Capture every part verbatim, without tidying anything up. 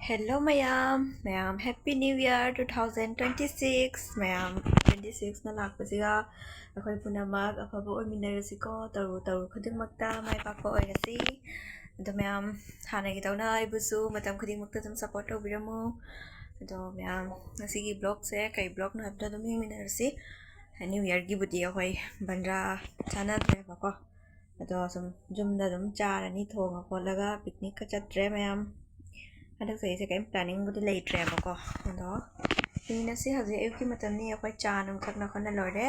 Hello ꯃꯌꯥꯝ, ꯃꯌꯥꯝ Happy New Year two thousand twenty six꯫ ꯃꯌꯥꯝ twenty sixꯅ ꯂꯥꯛꯄꯁꯤꯒ ꯑꯩꯈꯣꯏ ꯄꯨꯝꯅꯃꯛ ꯑꯐꯕ ꯑꯣꯏꯃꯤꯟꯅꯔꯁꯤꯀꯣ, ꯇꯧꯔꯨ ꯇꯧꯔꯨ ꯈꯨꯗꯤꯡꯃꯛꯇ ꯃꯥꯏ ꯄꯥꯛꯄ ꯑꯣꯏꯔꯁꯤ꯫ ꯑꯗꯣ ꯃꯌꯥꯝ, ꯍꯥꯟꯅꯒꯤꯗꯧꯅ ꯑꯩꯕꯨꯁꯨ ꯃꯇꯝ ꯈꯨꯗꯤꯡꯃꯛꯇ ꯑꯗꯨꯝ support ꯇꯧꯕꯤꯔꯝꯃꯨ꯫ ꯑꯗꯣ ꯃꯌꯥꯝ, ꯉꯁꯤꯒꯤ vlogꯁꯦ ꯀꯩ vlogꯅꯣ ꯍꯥꯏꯕꯗꯣ ꯑꯗꯨꯝ ꯌꯦꯡꯃꯤꯟꯅꯔꯁꯤ꯫ New Yearꯒꯤꯕꯨꯗꯤ ꯑꯩꯈꯣꯏ ꯕꯟꯗ꯭ꯔꯥ ꯆꯥꯟꯅꯗ꯭ꯔꯦꯕꯀꯣ꯫ ꯑꯗꯣ ꯁꯨꯝ ꯌꯨꯝꯗ ꯑꯗꯨꯝ ꯆꯥꯔꯅꯤ ꯊꯣꯡꯉ ꯈꯣꯠꯂꯒ, picnicꯀ ꯆꯠꯇ꯭ꯔꯦ ꯃꯌꯥꯝ꯫ ꯍꯟꯗꯛ ꯆꯍꯤꯁꯦ ꯀꯔꯤꯝ planningꯕꯨꯗꯤ ꯂꯩꯇ꯭ꯔꯦꯕꯀꯣ꯫ ꯑꯗꯣ ꯉꯁꯤ ꯍꯧꯖꯤꯛ ꯑꯌꯨꯛꯀꯤ ꯃꯇꯝꯅꯤ, ꯑꯩꯈꯣꯏ ꯆꯥ ꯅꯨꯡ ꯊꯛꯅ ꯈꯣꯠꯅ ꯂꯣꯏꯔꯦ꯫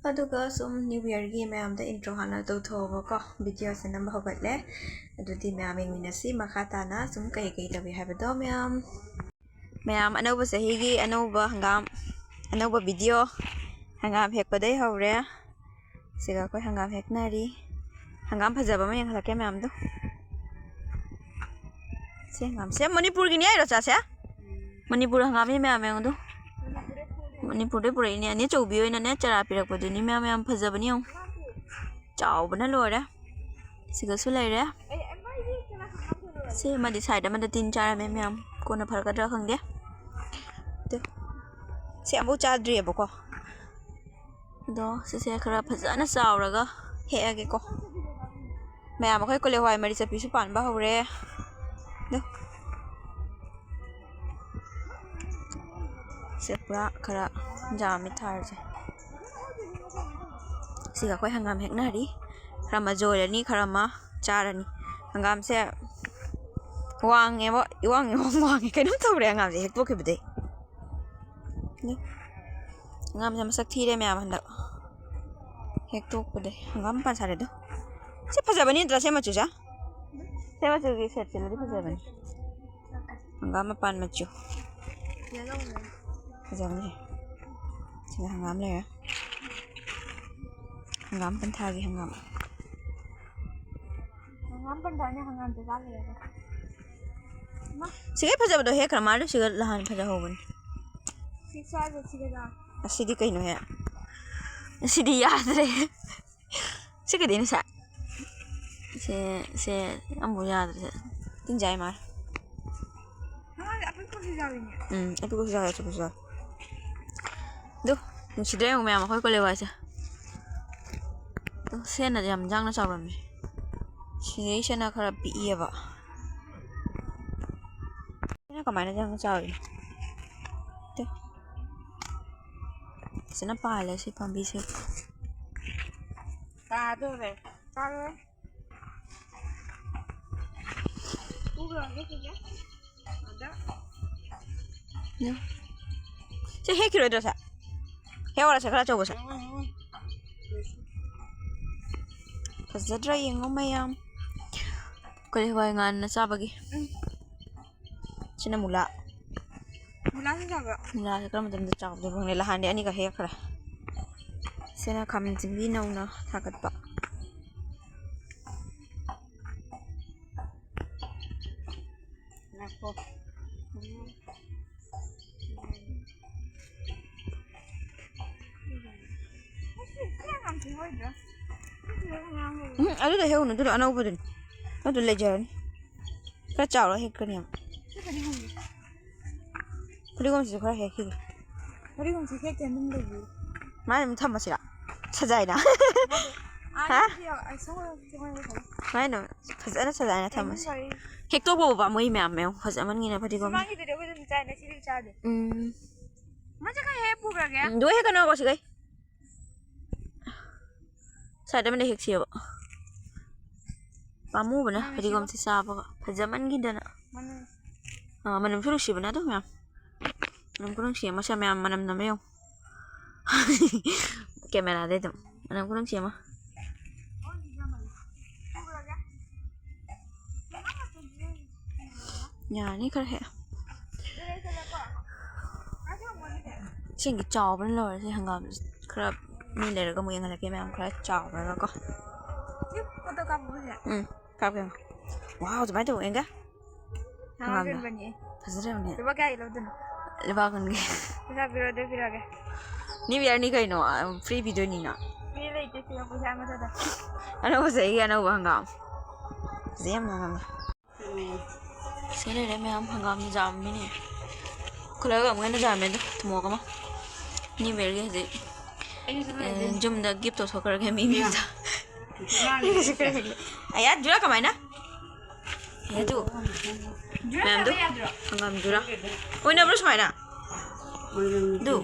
ꯑꯗꯨꯒ ꯁꯨꯝ New Yearꯒꯤ ꯃꯌꯥꯝꯗ intro ꯍꯥꯟꯅ ꯇꯧꯊꯣꯛꯑꯒꯀꯣ, videoꯁꯦ ꯅꯝꯕ ꯍꯧꯒꯠꯂꯦ꯫ ꯑꯗꯨꯗꯤ ꯃꯌꯥꯝ ꯌꯦꯡꯃꯤꯟꯅꯁꯤ ꯃꯈꯥ ꯇꯥꯅ ꯁꯨꯝ ꯀꯩ ꯀꯩ ꯇꯧꯏ ꯍꯥꯏꯕꯗꯣ ꯃꯌꯥꯝ꯫ ꯃꯌꯥꯝ, ꯑꯅꯧꯕ ꯆꯍꯤꯒꯤ ꯑꯅꯧꯕ ꯍꯪꯒꯥꯝ, ꯑꯅꯧꯕ video꯫ ꯍꯪꯒꯥꯝ ꯍꯦꯛꯄꯗꯩ ꯍꯧꯔꯦ꯫ ꯁꯤꯒ ꯑꯩꯈꯣꯏ ꯍꯪꯒꯥꯝ ꯍꯦꯛꯅꯔꯤ꯫ ꯍꯪꯒꯥꯝ ꯐꯖꯕ ꯑꯃ ꯌꯦꯡꯍꯜꯂꯛꯀꯦ ꯃꯌꯥꯝꯗꯣ꯫ ꯁꯤ ꯍꯪꯒꯥꯝ, ꯁꯦ ꯃꯅꯤꯄꯨꯔꯒꯤꯅꯦ ꯍꯥꯏꯔꯣ ꯆꯥꯁꯦ? ꯃꯅꯤꯄꯨꯔ ꯍꯪꯒꯥꯝꯅꯤ ꯃꯌꯥꯝ, ꯌꯦꯡꯉꯨꯗꯣ꯫ ꯃꯅꯤꯄꯨꯔꯗꯩ ꯄꯨꯔꯛꯏꯅꯦ꯫ ꯑꯅꯤ ꯑꯆꯧꯕꯤ ꯑꯣꯏꯅꯅꯦ ꯆꯔꯥ ꯄꯤꯔꯛꯄꯗꯨꯅꯤ ꯃꯌꯥꯝ, ꯃꯌꯥꯝ ꯐꯖꯕꯅꯤ ꯌꯦꯡꯉꯨ꯫ ꯆꯥꯎꯕꯅ ꯂꯣꯏꯔꯦ꯫ ꯁꯤꯒꯁꯨ ꯂꯩꯔꯦ꯫ ꯁꯤ ꯑꯃꯗꯤ side ꯑꯃꯗ ꯇꯤꯟ ꯆꯥꯔꯝꯃꯦ ꯃꯌꯥꯝ, ꯀꯣꯟꯅ ꯐꯔꯛꯀꯗ꯭ꯔꯥ ꯈꯪꯗꯦ꯫ ꯇꯨ꯫ ꯁꯤ ꯑꯃꯐꯥꯎ ꯆꯥꯗ꯭ꯔꯤꯑꯕꯀꯣ꯫ ꯑꯗꯣ ꯁꯤꯁꯦ ꯈꯔ ꯐꯖꯅ ꯆꯥꯎꯔꯒ ꯍꯦꯛꯑꯒꯦꯀꯣ꯫ ꯃꯌꯥꯝ, ꯑꯩꯈꯣꯏ ꯀꯣꯂꯤ ꯍꯋꯥꯏ ꯃꯔꯤ ꯆꯠꯄꯤꯁꯨ ꯄꯥꯟꯕ ꯍꯧꯔꯦ꯫ ꯑꯗꯣ ꯁꯦ ꯄꯨꯔꯥ ꯈꯔ ꯌꯥꯝꯃꯤ ꯊꯥꯔꯁꯦ꯫ ꯁꯤꯒ ꯑꯩꯈꯣꯏ ꯍꯪꯒꯥꯝ ꯍꯦꯛꯅꯔꯤ꯫ ꯈꯔ ꯑꯃ ꯖꯣꯏꯔꯅꯤ, ꯈꯔ ꯑꯃ ꯆꯥꯔꯅꯤ꯫ ꯍꯪꯒꯥꯝꯁꯦ ꯋꯥꯡꯉꯦꯕ, ꯏꯋꯥꯡ ꯏꯋꯥꯡ ꯋꯥꯡꯉꯦ꯫ ꯀꯩꯅꯣꯝ ꯇꯧꯔꯦ ꯍꯪꯒꯥꯝꯁꯦ ꯍꯦꯛꯇꯣꯛꯈꯤꯕꯗꯩ꯫ ꯑꯗꯣ ꯍꯪꯒꯥꯝꯁꯦ ꯃꯁꯛ ꯊꯤꯔꯦ ꯃꯌꯥꯝ ꯍꯟꯗꯛ꯫ ꯍꯦꯛꯇꯣꯛꯄꯗꯩ ꯍꯪꯒꯥꯝ ꯃꯄꯥꯟ ꯁꯥꯔꯦ ꯑꯗꯣ꯫ ꯁꯤ ꯐꯖꯕꯅꯤ ꯅꯠꯇ꯭ꯔꯥ, ꯁꯦ ꯃꯆꯨꯁꯦ? ꯁꯦ ꯃꯆꯨꯒꯤ set ꯁꯤꯜꯂꯗꯤ ꯐꯖꯕꯅꯤ꯫ ꯍꯪꯒꯥꯝ ꯃꯄꯥꯟ ꯃꯆꯨ꯫ ꯐꯖꯕꯅꯤ꯫ ꯁꯤꯗ ꯍꯪꯒꯥꯝ ꯂꯩꯔꯦ꯫ ꯍꯪꯒꯥꯝ ꯄꯟꯊꯥꯒꯤ ꯍꯪꯒꯥꯝ꯫ ꯍꯪꯒꯥꯝ ꯄꯟꯊꯥꯅꯦ, ꯍꯪꯒꯥꯝ ꯆꯥ ꯂꯩꯔꯒ꯫ ꯁꯤꯒꯩ ꯐꯖꯕꯗꯣ ꯍꯦꯛꯈ꯭ꯔ ꯃꯥꯜꯂꯦ, ꯁꯤꯒ ꯅꯍꯥꯟ ꯐꯖꯍꯧꯕꯅꯤ꯫ ꯁꯤ ꯁ꯭ꯋꯥꯏꯗ ꯁꯤꯒ ꯂꯥꯎ꯫ ꯑꯁꯤꯗꯤ ꯀꯩꯅꯣꯍꯦ? ꯑꯁꯤꯗꯤ ꯌꯥꯗ꯭ꯔꯦ꯫ ꯁꯤ ꯀꯩꯗꯩꯅꯣ ꯁꯦ? ꯁꯦ, ꯁꯦ ꯑꯃꯨꯛ ꯌꯥꯗ꯭ꯔꯦ ꯁꯦ꯫ ꯇꯤꯟ ꯆꯥꯏ ꯃꯥꯜꯂꯦ꯫ ꯎꯝ, ꯑꯄꯤꯛꯄꯁꯨ ꯌꯥꯎꯋꯦ, ꯑꯆꯧꯕꯁꯨ ꯌꯥꯎꯋꯦ꯫ ꯑꯗꯨ ꯅꯨꯡꯁꯤꯗ꯭ꯔꯥ ꯌꯦꯡꯉꯨ ꯃꯌꯥꯝ, ꯑꯩꯈꯣꯏ ꯀꯣꯂꯤ ꯍꯋꯥꯏꯁꯦ꯫ ꯑꯗꯨ ꯁꯦꯟꯅ ꯌꯥꯝ ꯌꯥꯡꯅ ꯆꯥꯎꯔꯝꯃꯦ꯫ ꯁꯤꯗꯩꯁꯤꯅ ꯈꯔ ꯄꯤꯛꯏꯑꯕ꯫ ꯁꯤꯅ ꯀꯃꯥꯏꯅ ꯌꯥꯡꯅ ꯆꯥꯎꯔꯤꯅꯣ? ꯇꯨ꯫ ꯐꯖꯅ ꯄꯥꯜꯂꯦ ꯁꯤ ꯄꯥꯝꯕꯤꯁꯦ꯫ ꯇꯥꯗꯣꯔꯦ꯫ ꯇꯥꯔꯣꯏ꯫ ꯄꯨꯈ꯭ꯔꯒꯦ ꯆꯦꯆꯦ꯫ ꯑꯗ꯫ ꯁꯤ ꯍꯦꯛꯈꯤꯔꯣꯏꯗ꯭ꯔꯣ ꯁꯦ? ꯍꯦꯛꯑꯣꯔ ꯁꯦ ꯈꯔ ꯑꯆꯧꯕꯁꯦ? ꯍꯦꯛꯑꯣ, ꯍꯦꯛꯑꯣ꯫ ꯐꯖꯗ꯭ꯔꯥ ꯌꯦꯡꯉꯣ ꯃꯌꯥꯝ꯫ ꯀꯣꯂꯤ ꯍꯋꯥꯏ ꯉꯥꯟꯅ ꯆꯥꯕꯒꯤ꯫ ꯎꯝ꯫ ꯁꯤꯅ ꯃꯨꯂꯥ꯫ ꯃꯨꯂꯥꯁꯨ ꯆꯥꯕ꯭ꯔꯣ? ꯃꯨꯂꯥꯁꯦ ꯀꯔꯝꯕ ꯃꯇꯝꯗ ꯆꯥꯎꯗꯣꯏꯕ ꯈꯪꯗꯦ꯫ ꯅꯍꯥꯟꯗꯤ ꯑꯅꯤꯒ ꯍꯦꯛꯈ꯭ꯔꯦ꯫ ꯁꯤꯅ ꯈꯥꯃꯦꯟ ꯑꯁꯤꯟꯕꯤ ꯅꯧꯅ ꯊꯥꯒꯠꯄ꯫ ꯉꯥꯏꯈꯣ꯫ ꯎꯝ꯫ ꯎꯝ, ꯑꯗꯨꯗꯣ ꯍꯦꯛꯎꯅꯨ, ꯑꯗꯨꯗꯣ ꯑꯅꯧꯕꯗꯨꯅꯤ꯫ ꯑꯗꯨ ꯂꯩꯖꯔꯅꯤ꯫ ꯈꯔ ꯆꯥꯎꯔ ꯍꯦꯛꯀꯅꯤ ꯌꯥꯝ꯫ ꯐꯗꯤꯒꯣꯝꯁꯤꯁꯨ ꯈꯔ ꯍꯦꯛꯈꯤꯒꯦ꯫ ꯐꯗꯤꯒꯣꯝꯁꯤ ꯍꯦꯛꯇꯦ ꯑꯗꯨꯝ ꯂꯩꯌꯦ꯫ ꯃꯥꯅ ꯑꯗꯨꯝ ꯊꯝꯃꯁꯤꯔꯥ? ꯁꯖꯥꯏꯅ꯫ ꯍꯥ? ꯁꯨꯃꯥꯏꯅ ꯐꯖꯅ ꯁꯖꯥꯏꯅ ꯊꯝꯃꯁꯤ꯫ ꯍꯦꯛꯇꯣꯛꯄ ꯎꯕ ꯃꯣꯏ ꯃꯌꯥꯝ ꯃꯌꯥꯝ ꯐꯖꯃꯟꯒꯤꯅ ꯐꯗꯤꯒꯣꯝ꯫ ꯃꯃꯥꯡꯒꯤꯗꯨꯗꯤ ꯑꯩꯈꯣꯏ ꯑꯗꯨꯝ ꯆꯥꯏꯅ ꯁꯤꯗꯤ ꯆꯥꯗꯦ꯫ ꯎꯝ꯫ ꯃꯁꯤ ꯈꯔ ꯍꯦꯛ ꯄꯨꯈ꯭ꯔꯒꯦ꯫ ꯎꯝ, ꯑꯗꯨ ꯍꯦꯛꯀꯅꯣ ꯁꯤꯈꯩ꯫ ꯁꯥꯏꯠ ꯑꯃꯗ ꯍꯦꯛꯁꯦꯕ꯫ ꯄꯥꯝꯃꯨꯕꯅ ꯃꯅꯝ ꯅꯨꯡꯁꯤꯕ꯫ ꯐꯗꯤꯒꯣꯝꯁꯦ ꯆꯥꯕꯒ ꯐꯖꯃꯟꯈꯤꯗꯅ꯫ ꯃꯅꯝ꯫ ꯑꯥ, ꯃꯅꯝꯁꯨ ꯅꯨꯡꯁꯤꯕꯅꯦ ꯑꯗꯨ ꯃꯌꯥꯝ꯫ ꯃꯅꯝ ꯈꯨꯅꯨꯡꯁꯤ ꯑꯃ, ꯁꯦ ꯃꯌꯥꯝ ꯃꯅꯝ ꯅꯝꯃꯦ ꯌꯦꯡꯉꯨ꯫ ꯀꯦꯃꯦꯔꯥꯗꯩ ꯑꯗꯨꯝ꯫ ꯃꯅꯝ ꯈꯨꯅꯨꯡꯁꯤ ꯑꯃ꯫ ꯌꯥꯔꯅꯤ ꯈꯔ ꯍꯦꯛ꯫ ꯏꯁꯤꯡꯒꯤ ꯆꯥꯎꯕꯅ ꯂꯣꯏꯔꯦ ꯁꯤ ꯍꯪꯒꯥꯝꯁꯦ꯫ ꯈꯔ ꯃꯤ ꯂꯩꯔꯒ ꯑꯃꯨꯛ ꯌꯦꯡꯍꯜꯂꯛꯀꯦ ꯃꯌꯥꯝ, ꯈꯔ ꯆꯥꯎꯔꯒꯀꯣ꯫ ꯁꯤ ꯐꯣꯇꯣ ꯀꯥꯞꯄꯨꯁꯦ꯫ ꯎꯝ, ꯀꯥꯞꯀꯦ꯫ ꯋꯥꯎ, ꯑꯗꯨꯃꯥꯏꯅ ꯇꯧꯕ ꯌꯦꯡꯒꯦ꯫ ꯍꯪꯒꯥꯝ ꯍꯪꯒꯥꯝꯗꯣ꯫ ꯌꯣꯟꯕꯅꯤ꯫ ꯐꯖꯗ꯭ꯔꯕꯅꯦ꯫ ꯂꯨꯄꯥ ꯀꯌꯥꯒꯤ ꯂꯧꯗꯣꯏꯅꯣ? ꯂꯨꯄꯥ ꯀꯨꯟꯒꯤ꯫ ꯄꯩꯁꯥ ꯄꯤꯔꯛꯑꯣ, ꯑꯗꯨ ꯄꯤꯔꯛꯑꯒꯦ꯫ New Yearꯅꯤ ꯀꯩꯅꯣ, free ꯄꯤꯗꯣꯏꯅꯤꯅ꯫ Free ꯂꯩꯇꯦ, ꯄꯤꯔꯛꯑꯣ, ꯄꯩꯁꯥ ꯑꯃ ꯊꯥꯗ꯫ ꯑꯅꯧꯕ ꯆꯍꯤꯒꯤ ꯑꯅꯧꯕ ꯍꯪꯒꯥꯝ꯫ ꯐꯖꯩ ꯌꯥꯝꯅ ꯍꯪꯒꯥꯝ꯫ ꯁꯤ ꯂꯩꯔꯦ ꯃꯌꯥꯝ, ꯍꯪꯒꯥꯝ ꯌꯥꯝꯃꯤꯅꯦ꯫ ꯈꯨꯜꯂꯒ ꯑꯃꯨꯛ ꯍꯦꯟꯅ ꯌꯥꯝꯃꯦ ꯑꯗꯣ ꯊꯨꯝꯃꯣꯛ ꯑꯃ꯫ New Yearꯒꯤ ꯍꯧꯖꯤꯛ, ꯑꯩꯁꯨ ꯈꯔ ꯑꯦ, ꯍꯦꯟꯖꯤꯟ- ꯌꯨꯝꯗ gift ꯇꯧꯊꯣꯛꯈ꯭ꯔꯒꯦ ꯃꯤ ꯃꯌꯥꯝꯗ꯫ ꯃꯥꯅꯦ꯫ ꯑꯩꯒꯤꯁꯨ ꯈꯔ ꯍꯦꯟꯖꯤꯟ- ꯑꯌꯥ, ꯖꯨꯔꯥ ꯀꯃꯥꯏꯅ? ꯑꯦ, ꯑꯗꯨ ꯖꯨꯔꯥ ꯃꯌꯥꯝꯗꯨ ꯆꯥꯕ ꯌꯥꯗ꯭ꯔꯣ? ꯍꯪꯒꯥꯝ ꯖꯨꯔꯥ꯫ ꯑꯣꯏꯅꯕ꯭ꯔꯣ ꯁꯨꯃꯥꯏꯅ? ꯑꯗꯨ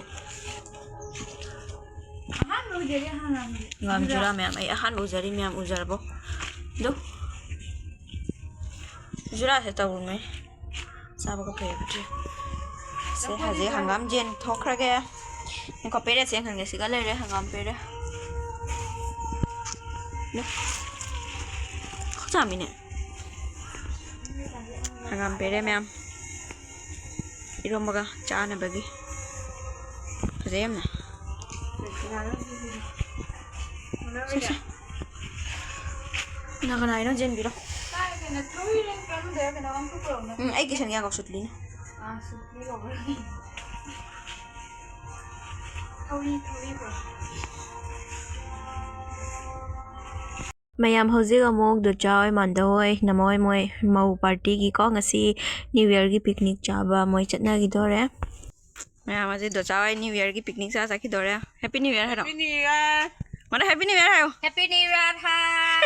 ꯑꯍꯥꯟꯕ ꯎꯖꯔꯤ ꯍꯪꯒꯥꯝ ꯖꯨꯔꯥ꯫ ꯍꯪꯒꯥꯝ ꯖꯨꯔꯥ ꯃꯌꯥꯝ, ꯑꯩ ꯑꯍꯥꯟꯕ ꯎꯖꯔꯤ ꯃꯌꯥꯝ, ꯎꯖꯔꯕꯣ? ꯑꯗꯨ ꯖꯨꯔꯥꯁꯦ ꯇꯧꯔꯨꯅꯦ꯫ ꯆꯥꯕꯒ ꯐꯩꯌꯦꯕ ꯇ꯭ꯔꯤ꯫ ꯁꯦ, ꯍꯧꯖꯤꯛ ꯍꯪꯒꯥꯝ ꯖꯦꯟ ꯊꯣꯛꯈ꯭ꯔꯒꯦ꯫ ꯉꯥꯏꯈꯣ, ꯄꯦꯔꯦ ꯆꯦꯡ ꯈꯪꯒꯦ꯫ ꯁꯤꯒ ꯂꯩꯔꯦ ꯍꯪꯒꯥꯝ ꯄꯦꯔꯦ꯫ ꯅꯨ-, ꯈꯨꯠ ꯆꯥꯝꯃꯤꯅꯦ꯫ ꯍꯪꯒꯥꯝ ꯄꯦꯔꯦ ꯃꯌꯥꯝ꯫ ꯏꯔꯣꯝꯕꯒ ꯆꯥꯅꯕꯒꯤ꯫ ꯐꯖꯩ ꯌꯥꯝꯅ꯫ ꯁꯦ, ꯁꯦ꯫ ꯀꯅꯥ ꯀꯅꯥꯒꯤꯅꯣ ꯆꯦꯟꯕꯤꯔꯣ꯫ ꯎꯝ, ꯑꯩ ꯀꯤꯁꯟꯒꯤ ꯌꯥꯡꯀꯣꯛ ꯁꯨꯠꯂꯤꯅꯦ꯫ ꯃꯌꯥꯝ ꯍꯧꯖꯤꯛ ꯑꯃꯨꯛ ꯗꯣꯆꯥ ꯍꯣꯏ, ꯃꯥꯟꯗ ꯍꯣꯏ, ꯅꯃ ꯍꯣꯏ, ꯃꯣꯏ ꯃꯧ partyꯒꯤꯀꯣ ꯉꯁꯤ New Yearꯒꯤ picnic ꯆꯥꯕ ꯃꯣꯏ ꯆꯠꯅꯈꯤꯗꯣꯔꯦ꯫ ꯃꯌꯥꯝ ꯍꯧꯖꯤꯛ ꯗꯣꯆꯥ ꯍꯣꯏ New Yearꯒꯤ picnic ꯆꯥ ꯆꯠꯈꯤꯗꯣꯔꯦ꯫ Happy New Year ꯍꯥꯏꯔꯣ꯫ Happy New Year꯫ ꯃꯥꯅ Happy New Year ꯍꯥꯏꯌꯣ꯫ Happy New Year, hi꯫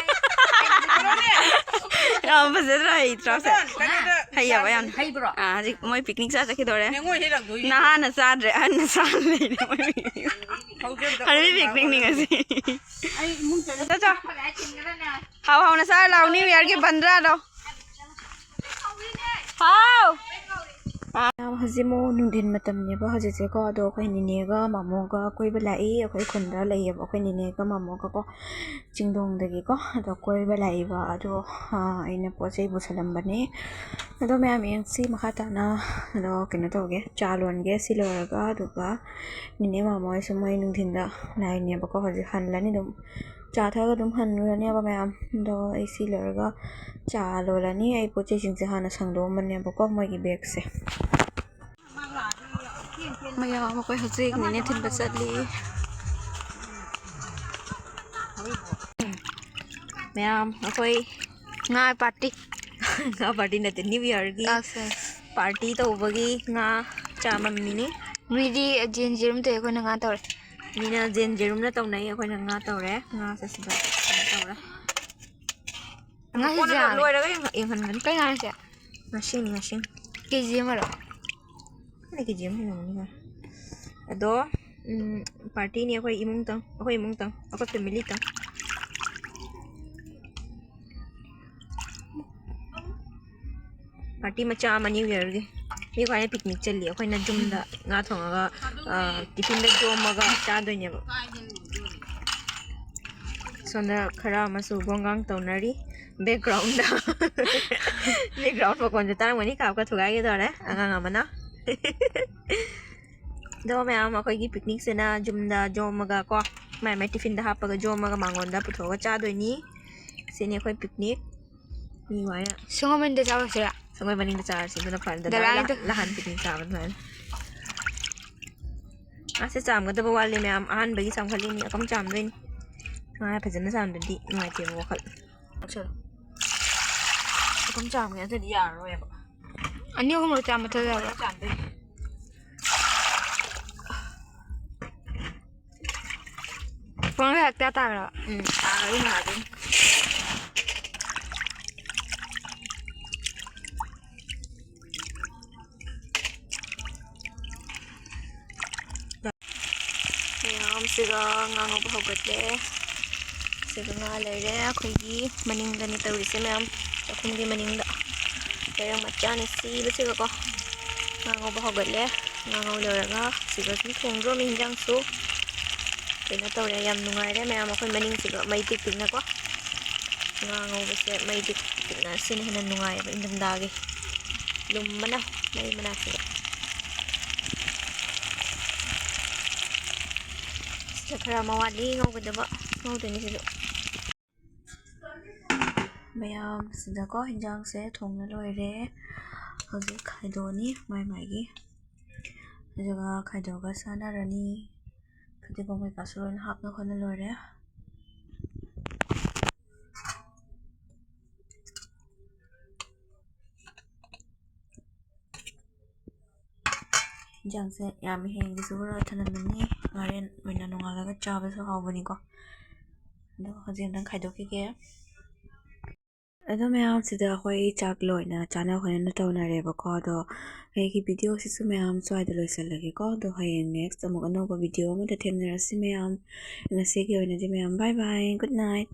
ꯌꯥꯝ ꯐꯖꯗ꯭ꯔꯥ? ꯍꯩꯇ꯭ꯔꯣ ꯁꯦ? ꯀꯩꯅꯣꯗ ꯍꯩꯌꯦꯕ ꯌꯥꯝ꯫ ꯍꯩꯕ꯭ꯔꯣ? ꯑꯥ, ꯍꯧꯖꯤꯛ ꯃꯣꯏ picnic ꯆꯥ ꯆꯠꯈꯤꯗꯣꯔꯦ꯫ ꯅꯦꯉꯣꯏ ꯍꯦꯛ ꯂꯪꯗꯣꯏꯅꯤ꯫ ꯅꯍꯥꯅ ꯆꯥꯗ꯭ꯔꯦ, ꯑꯍꯟꯅ ꯆꯥ ꯂꯩꯔꯦ ꯃꯣꯏ picnic꯫ ꯍꯧꯖꯤꯛ ꯑꯝꯇ ꯍꯅꯨꯕꯤ ꯄꯤꯛꯅꯤꯛꯅꯤ ꯉꯁꯤ꯫ ꯑꯩ ꯏꯃꯨꯡ ꯆꯠꯂꯦ꯫ ꯆꯠꯂꯣ, ꯆꯠꯂꯣ꯫ ꯍꯥꯎ ꯍꯥꯎꯅ ꯆꯥꯔ ꯂꯥꯛꯑꯣ, New Yearꯒꯤ ꯕꯟꯗ꯭ꯔꯥꯗꯣ꯫ ꯍꯥꯎ꯫ ꯍꯧꯖꯤꯛ ꯑꯃꯨꯛ ꯅꯨꯡꯊꯤꯟ ꯃꯇꯝꯅꯦꯕ ꯍꯧꯖꯤꯛꯁꯦꯀꯣ, ꯑꯗꯣ ꯑꯩꯈꯣꯏ ꯅꯤꯅꯦꯒ ꯃꯥꯃꯣꯒ ꯀꯣꯏꯕ ꯂꯥꯛꯏ꯫ ꯑꯩꯈꯣꯏ ꯈꯨꯟꯗ ꯂꯩꯌꯦꯕ ꯑꯩꯈꯣꯏ ꯅꯤꯅꯦꯒ ꯃꯥꯃꯣꯒꯀꯣ, ꯆꯤꯡꯗꯣꯡꯗꯒꯤꯀꯣ꯫ ꯑꯗꯣ ꯀꯣꯏꯕ ꯂꯥꯛꯏꯕ ꯑꯗꯣ, ꯑꯥ, ꯑꯩꯅ ꯄꯣꯠ ꯆꯩ ꯄꯨꯁꯜꯂꯝꯕꯅꯦ꯫ ꯑꯗꯣ ꯃꯌꯥꯝ ꯌꯦꯡꯁꯤ ꯃꯈꯥ ꯇꯥꯅ꯫ ꯑꯗꯣ ꯀꯩꯅꯣ ꯇꯧꯒꯦ, ꯆꯥ ꯂꯣꯟꯒꯦ ꯁꯤ ꯂꯣꯏꯔꯒ, ꯑꯗꯨꯒ ꯅꯤꯅꯦ ꯃꯥꯃꯣ ꯍꯣꯏꯁꯨ ꯃꯣꯏ ꯅꯨꯡꯊꯤꯟꯗ ꯂꯥꯛꯏꯅꯦꯕꯀꯣ, ꯍꯧꯖꯤꯛ ꯍꯜꯂꯅꯤ ꯑꯗꯨꯝ꯫ ꯆꯥ ꯊꯛꯑꯒ ꯑꯗꯨꯝ ꯍꯟꯈ꯭ꯔꯅꯦꯕ ꯃꯌꯥꯝ꯫ ꯑꯗꯣ ꯑꯩ ꯁꯤ ꯂꯣꯏꯔꯒ ꯆꯥ ꯂꯣꯜꯂꯅꯤ꯫ ꯑꯩ ꯄꯣꯠ ꯆꯩꯁꯤꯡꯁꯦ ꯍꯥꯟꯅ ꯁꯪꯗꯣꯛꯑꯝꯕꯅꯦꯕꯀꯣ, ꯃꯣꯏꯒꯤ bagꯁꯦ꯫ ꯃꯌꯥꯝ ꯑꯩꯈꯣꯏ ꯍꯧꯖꯤꯛ ꯅꯤꯅꯦ ꯊꯤꯟꯕ ꯆꯠꯂꯤ꯫ ꯃꯌꯥꯝ ꯑꯩꯈꯣꯏ ꯉꯥ party, ꯉꯥ party ꯅꯠꯇꯦ, New Yearꯒꯤ ꯑꯁ, ꯑꯁ꯫ Party ꯇꯧꯕꯒꯤ ꯉꯥ ꯑꯃ ꯃꯤꯅꯤ꯫ ꯃꯤꯗꯤ ꯖꯦꯟ ꯖꯦꯔꯨꯝ ꯇꯧꯏ, ꯑꯩꯈꯣꯏꯅ ꯉꯥ ꯇꯧꯔꯦ꯫ ꯃꯤꯅ ꯖꯦꯟ ꯖꯦꯔꯨꯝꯅ ꯇꯧꯅꯩ, ꯑꯩꯈꯣꯏꯅ ꯉꯥ ꯇꯧꯔꯦ꯫ ꯉꯥꯁꯦ ꯁꯤꯗ ꯀꯩꯅꯣ ꯇꯧꯔꯦ꯫ ꯉꯥꯁꯦ ꯀꯣꯟꯅ ꯌꯥꯝꯃꯦ꯫ ꯂꯣꯏꯔꯒ ꯌꯦꯡ-, ꯌꯦꯡꯍꯟꯒꯅꯤ꯫ ꯀꯩ ꯉꯥꯅꯣ ꯁꯦ? ꯉꯥꯁꯤꯡ, ꯉꯥꯁꯤꯡ꯫ ꯀꯦ ꯖꯤ ꯑꯃꯔꯣ? ꯈꯪꯗꯦ, ꯀꯦ ꯖꯤ ꯑꯃ ꯍꯦꯜꯂꯝꯒꯅꯤꯗ꯫ ꯑꯗꯣ, ꯎꯝ, ꯄꯥꯔꯇꯤꯅꯤ ꯑꯩꯈꯣꯏ ꯏꯃꯨꯡꯇꯪ, ꯑꯩꯈꯣꯏ ꯏꯃꯨꯡꯇꯪ, ꯑꯩꯈꯣꯏ ꯐꯦꯃꯤꯂꯤꯇꯪ꯫ ꯄꯥꯔꯇꯤ ꯃꯆꯥ ꯑꯃ ꯅ꯭ꯌꯨ ꯌꯔꯒꯤ꯫ ꯃꯤ ꯈ꯭ꯋꯥꯏꯅ ꯄꯤꯛꯅꯤꯛ ꯆꯠꯂꯤ꯫ ꯑꯩꯈꯣꯏꯅ ꯌꯨꯝꯗ ꯉꯥ ꯊꯣꯡꯉꯒ, ꯑ, ꯇꯤꯐꯤꯟꯗ ꯌꯣꯝꯃꯒ ꯆꯥꯗꯣꯏꯅꯦꯕ꯫ ꯁꯣꯝꯗ ꯈꯔ ꯑꯃꯁꯨ ꯒꯣꯡꯒꯥꯡ ꯇꯧꯅꯔꯤ ꯕꯦꯛꯒ꯭ꯔꯥꯎꯟꯗ꯫ ꯕꯦꯛꯒ꯭ꯔꯥꯎꯟ ꯃꯈꯣꯟꯁꯦ ꯇꯥꯔꯝꯒꯅꯤ, ꯀꯥꯞꯀ ꯊꯨꯒꯥꯏꯒꯦ ꯇꯧꯔꯦ ꯑꯉꯥꯡ ꯑꯃꯅ꯫ ꯑꯗꯣ ꯃꯌꯥꯝ, ꯑꯩꯈꯣꯏꯒꯤ ꯄꯤꯛꯅꯤꯛꯁꯤꯅ ꯌꯨꯝꯗ ꯌꯣꯝꯃꯒ ꯀꯣ, ꯃꯥꯏ ꯃꯥꯏ ꯇꯤꯐꯤꯟꯗ ꯍꯥꯞꯄꯒ ꯌꯣꯝꯃꯒ ꯃꯉꯣꯟꯗ ꯄꯨꯊꯣꯛꯑꯒ ꯆꯥꯗꯣꯏꯅꯤ꯫ ꯁꯤꯅꯤ ꯑꯩꯈꯣꯏ ꯄꯤꯛꯅꯤꯛ꯫ ꯃꯤ ꯋꯥꯏꯅ ꯁꯪꯒꯣꯝ ꯃꯅꯤꯡꯗ ꯆꯥꯔꯨꯁꯤꯔꯥ? ꯁꯪꯒꯣꯝ ꯃꯅꯤꯡꯗ ꯆꯥꯔꯁꯤ, ꯑꯗꯨꯅ ꯐꯔꯦ꯫ ꯗꯗꯥ ꯗꯗꯥ ꯂꯥ-, ꯂꯥ-, ꯂꯍꯥꯟ ꯄꯤꯛꯅꯤꯛ ꯆꯥꯕ ꯑꯗꯨꯃꯥꯏꯅ꯫ ꯑꯁ, ꯆꯥꯝꯒꯗꯕ ꯋꯥꯠꯂꯤ ꯃꯌꯥꯝ꯫ ꯑꯍꯥꯟꯕꯒꯤ ꯆꯥꯝꯈꯠꯂꯤꯅꯤ, ꯑꯀꯪ ꯆꯥꯝꯗꯣꯏꯅꯤ꯫ ꯉꯥ ꯐꯖꯅ ꯆꯥꯝꯗ꯭ꯔꯗꯤ ꯅꯨꯡꯉꯥꯏꯇꯦꯕ ꯋꯥꯈꯜ꯫ ꯑꯀꯪ ꯆꯥꯝꯒꯦ ꯅꯠꯇ꯭ꯔꯗꯤ ꯌꯥꯔꯔꯣꯏꯕ꯫ ꯑꯅꯤ ꯑꯍꯨꯝꯂꯛ ꯆꯥꯝꯕ ꯊꯣꯛꯑꯦ ꯍꯥꯏꯕ꯫ ꯆꯥꯝꯗꯣꯏꯅꯤ꯫ ꯄꯨꯡ ꯍꯦꯛꯇ ꯇꯥꯈ꯭ꯔꯕ? ꯎꯝ, ꯇꯥꯈ꯭ꯔꯗꯤ ꯅꯨꯡꯉꯥꯏꯗꯣꯏꯅꯤ꯫ ꯃꯌꯥꯝꯁꯤꯒ ꯉꯥ ꯉꯧꯕ ꯍꯧꯒꯠꯂꯦ꯫ ꯁꯤꯒ ꯉꯥ ꯂꯩꯔꯦ꯫ ꯑꯩꯈꯣꯏꯒꯤ ꯃꯅꯤꯡꯗꯅꯤ ꯇꯧꯔꯤꯁꯦ ꯃꯌꯥꯝ, ꯆꯥꯛꯈꯨꯝꯒꯤ ꯃꯅꯤꯡꯗ ꯂꯩꯔꯪ ꯃꯆꯥꯅꯤ ꯁꯤꯕꯁꯤꯒꯀꯣ꯫ ꯉꯥ ꯉꯧꯕ ꯍꯧꯒꯠꯂꯦ꯫ ꯉꯥ ꯉꯧ ꯂꯣꯏꯔꯒ ꯁꯤꯒ ꯁꯨꯝ ꯊꯣꯡꯗ꯭ꯔꯣꯃꯤ ꯍꯤꯟꯖꯥꯡꯁꯨ꯫ ꯀꯩꯅꯣ ꯇꯧꯔꯦ, ꯌꯥꯝ ꯅꯨꯡꯉꯥꯏꯔꯦ ꯃꯌꯥꯝ꯫ ꯑꯩꯈꯣꯏ ꯃꯅꯤꯡꯁꯤꯒ ꯃꯩ ꯇꯤꯛ ꯇꯤꯛꯅꯀꯣ꯫ ꯉꯥ ꯉꯧꯕꯁꯦ ꯃꯩ ꯇꯤꯛ ꯇꯤꯛꯅ ꯁꯤꯅ ꯍꯦꯟꯅ ꯅꯨꯡꯉꯥꯏꯌꯦꯕ ꯏꯪꯊꯝꯊꯥꯒꯤ꯫ ꯂꯨꯝꯕꯅ ꯃꯩ ꯃꯅꯥꯛꯁꯤꯗ꯫ ꯁꯤꯗ ꯈꯔ ꯑꯃ ꯋꯥꯠꯂꯤ ꯉꯧꯒꯗꯕ, ꯉꯧꯗꯣꯏꯅꯤ ꯁꯤꯁꯨ꯫ ꯃꯌꯥꯝ ꯁꯤꯗꯀꯣ ꯍꯤꯟꯖꯥꯡꯁꯦ ꯊꯣꯡꯅ ꯂꯣꯏꯔꯦ꯫ ꯍꯧꯖꯤꯛ ꯈꯥꯏꯗꯣꯛꯑꯅꯤ ꯃꯥꯏ ꯃꯥꯏꯒꯤ꯫ ꯑꯗꯨꯒ ꯈꯥꯏꯗꯣꯛꯑꯒ ꯆꯥꯅꯔꯅꯤ꯫ ꯐꯗꯤꯒꯣꯝ ꯀꯩꯀꯥꯁꯨ ꯂꯣꯏꯅ ꯍꯥꯞꯅ ꯈꯣꯠꯅ ꯂꯣꯏꯔꯦ꯫ ꯌꯦꯟꯁꯥꯡꯁꯦ ꯌꯥꯝ ꯍꯦꯟꯒꯤꯁꯨ ꯈꯔ ꯊꯅꯝꯃꯅꯤ꯫ ꯍꯣꯔꯦꯟ ꯑꯣꯏꯅ ꯅꯣꯡꯉꯥꯜꯂꯒ ꯆꯥꯕꯁꯨ ꯍꯥꯎꯕꯅꯤꯀꯣ꯫ ꯑꯗꯣ ꯍꯧꯖꯤꯛ ꯑꯝꯇꯪ ꯈꯥꯏꯗꯣꯛꯈꯤꯒꯦ꯫ ꯑꯗꯣ ꯃꯌꯥꯝꯁꯤꯗ ꯑꯩꯈꯣꯏ ꯆꯥꯛ ꯂꯣꯏꯅ ꯆꯥꯅ ꯈꯣꯠꯅꯅ ꯇꯧꯅꯔꯦꯕꯀꯣ꯫ ꯑꯗꯣ ꯑꯩꯒꯤ videoꯁꯤꯁꯨ ꯃꯌꯥꯝ ꯁ꯭ꯋꯥꯏꯗ ꯂꯣꯏꯁꯤꯜꯂꯒꯦꯀꯣ꯫ ꯑꯗꯣ ꯍꯌꯦꯡ next ꯑꯃꯨꯛ ꯑꯅꯧꯕ video ꯑꯃꯗ ꯊꯦꯡꯅꯔꯁꯤ ꯃꯌꯥꯝ꯫ ꯉꯁꯤꯒꯤ ꯑꯣꯏꯅꯗꯤ ꯃꯌꯥꯝ bye bye, good night꯫